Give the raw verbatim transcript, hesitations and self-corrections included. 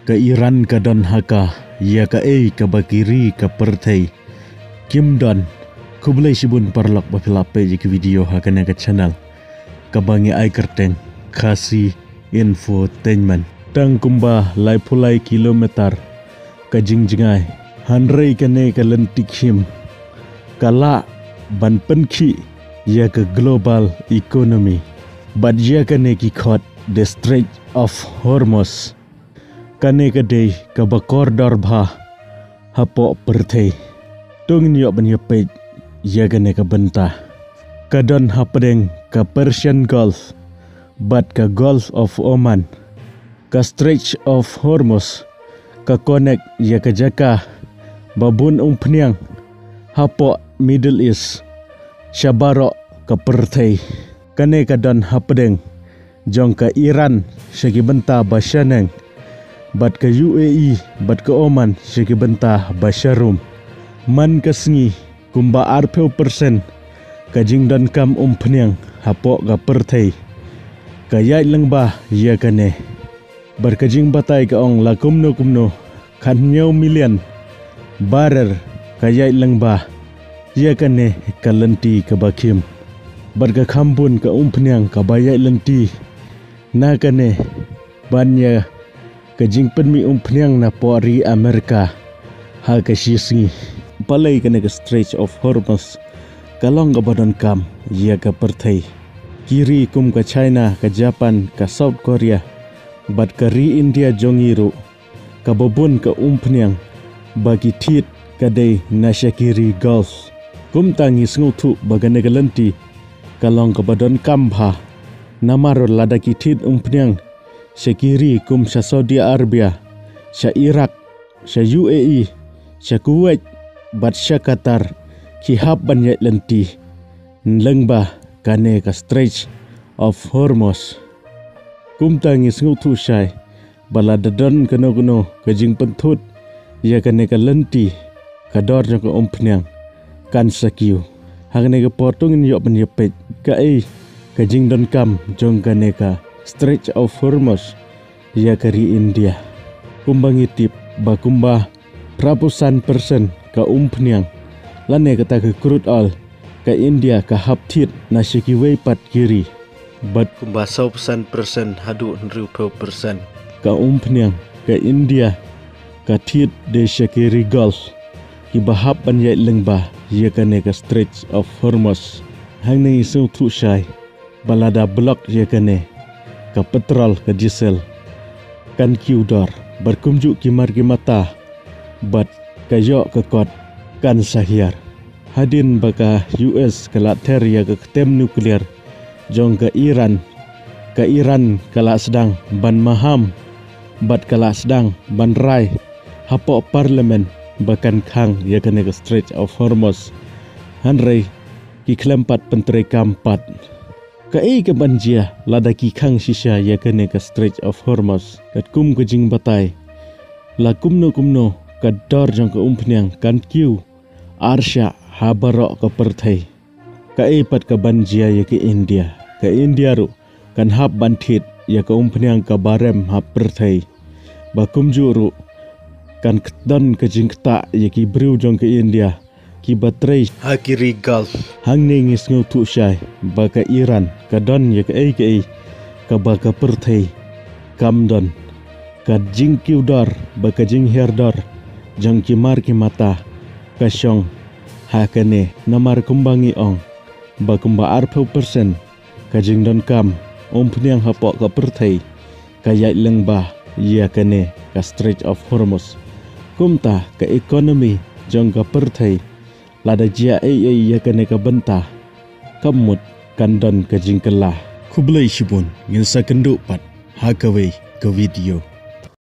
Ka Iran ka don ha ka ïa kaei kaba ki ri ka pyrthei kim don. Khublei shibun paralok ba phi la peit ïa ki video ha kane ka channel kaba ngi ai kyrteng Khasi Infotainment. Tang kumba laiphew lai kilometer ka jingjngai, hynrei kane ka lynti khim ka lah ban pynkhih ïa ka global economy. Bad ïa kane ki khot the Strait of Hormuz, kane ka dei kaba kordor bha hapoh pyrthei. To ngin ïoh ban ïa peit ïa kane ka bynta. Ka don hapdeng ka Persian Gulf bad ka Gulf of Oman. Ka Strait of Hormuz ka connect ïa ka jaka ba bun umphniang hapoh Middle East sha baroh ka pyrthei. Kane ka don hapdeng jong ka Iran sha ki bynta ba shaneng, bad ka U A E bad ka Oman sha ki bynta ba sharum. Man ka sngi kumba arphew percent ka jingdonkam umphniang hapoh ka pyrthei ka ïaid lyngba ïa kane. Bad ka jingbatai ka ong la kumno kumno khathynñiew million barrel ka ïaid lyngba ïa kane ka lynti kaba khim. Bad ka kham bun ka umphniang kaba ïaid lynti na kane ban ïa ka jingpynmih umphniang napoh ri Amerika ha ka shi sngi. Balei kane ka Strait of Hormuz ka long kaba donkam ïa ka pyrthei? Ki ri kum ka China, ka Japan, ka South Korea bad ka ri India jong ngi ruh, kaba bun ka umphniang ba ki thied ka dei na sha ki ri Gulf. Kumta ngi sngewthuh ba kane ka lynti ka long kaba donkam bha. Namar lada ki thied umphniang sha ki ri kum sha Saudi Arabia, sha Iraq, sha U A E, sha Kuwait bad sha Qatar, ki hap ban ïaid lynti lyngba kane ka Strait of Hormuz. Kumta ngi sngewthuh shai ba lada don kano kano ka jingpynthut ïa kane ka lynti, ka dor jong ka umphniang kan sa kiew. Ha kane ka por to ngin ïoh ban ïa peit kaei ka jingdonkam jong kane ka Strait of Hormuz ïa ka ri India. Kumba ngi tip ba kumba phra phew san percent ka umphniang lane kata ka crude oil ka India ka hap thied na sha kiwei pat ki ri. Bad kumba saw phew san percent haduh hynriew phew percent ka umphniang ka India ka thied de sha ki ri Gulf kiba hap ban ïaid lyngba ïa kane ka Strait of Hormuz. Hangne ngi sngewthuh shai ba lada block ïa kane, ka petrol, ka diesel kan kiew dor, bad kumjuh ki mar ki mata bad ka ïoh ka kot kan sa hiar. Hadien ba ka U S ka la ther ïa ka ktem nuclear jong ka Iran, ka Iran ka la sdang ban maham bad ka la sdang ban rai hapoh parliament ba kan khang ïa kane ka Strait of Hormuz. Hynrei ki khlem pat pyntreikam pat. Kaei kaban jia lada ki khang shisha ïa kane ka Strait of Hormuz? Katkum ka jingbatai, la kumno kumno ka dor jong ka umphniang kan kiew arshah ha baroh ka pyrthei. Kaei pat kaban jia ïa ka India? Ka India ruh kan hap ban thied ïa ka umphniang kaba rem ha pyrthei. Ba kumjuh ruh kan don ka jingktah ïa ki briew jong ka India kiba trei ha ki ri Gulf. Hangne ngi sngewthuh shai ba ka Iran ka don ïa kaei kaei kaba ka pyrthei kam don. Ka jingkiew dor bad ka jinghiar dor jong ki mar ki mata ka shong ha kane, namar kumba ngi ong ba kumba arphew percent ka jingdonkam umphniang hapoh ka pyrthei ka ïaid lyngba ïa kane ka Strait of Hormuz. Kumta ka economy jong ka pyrthei, lada jia ei ei ïa kane ka bynta, ka mut kan don ka jingkylla. Khublei shibun, ngin sa kynduh pat ha kawei ka video.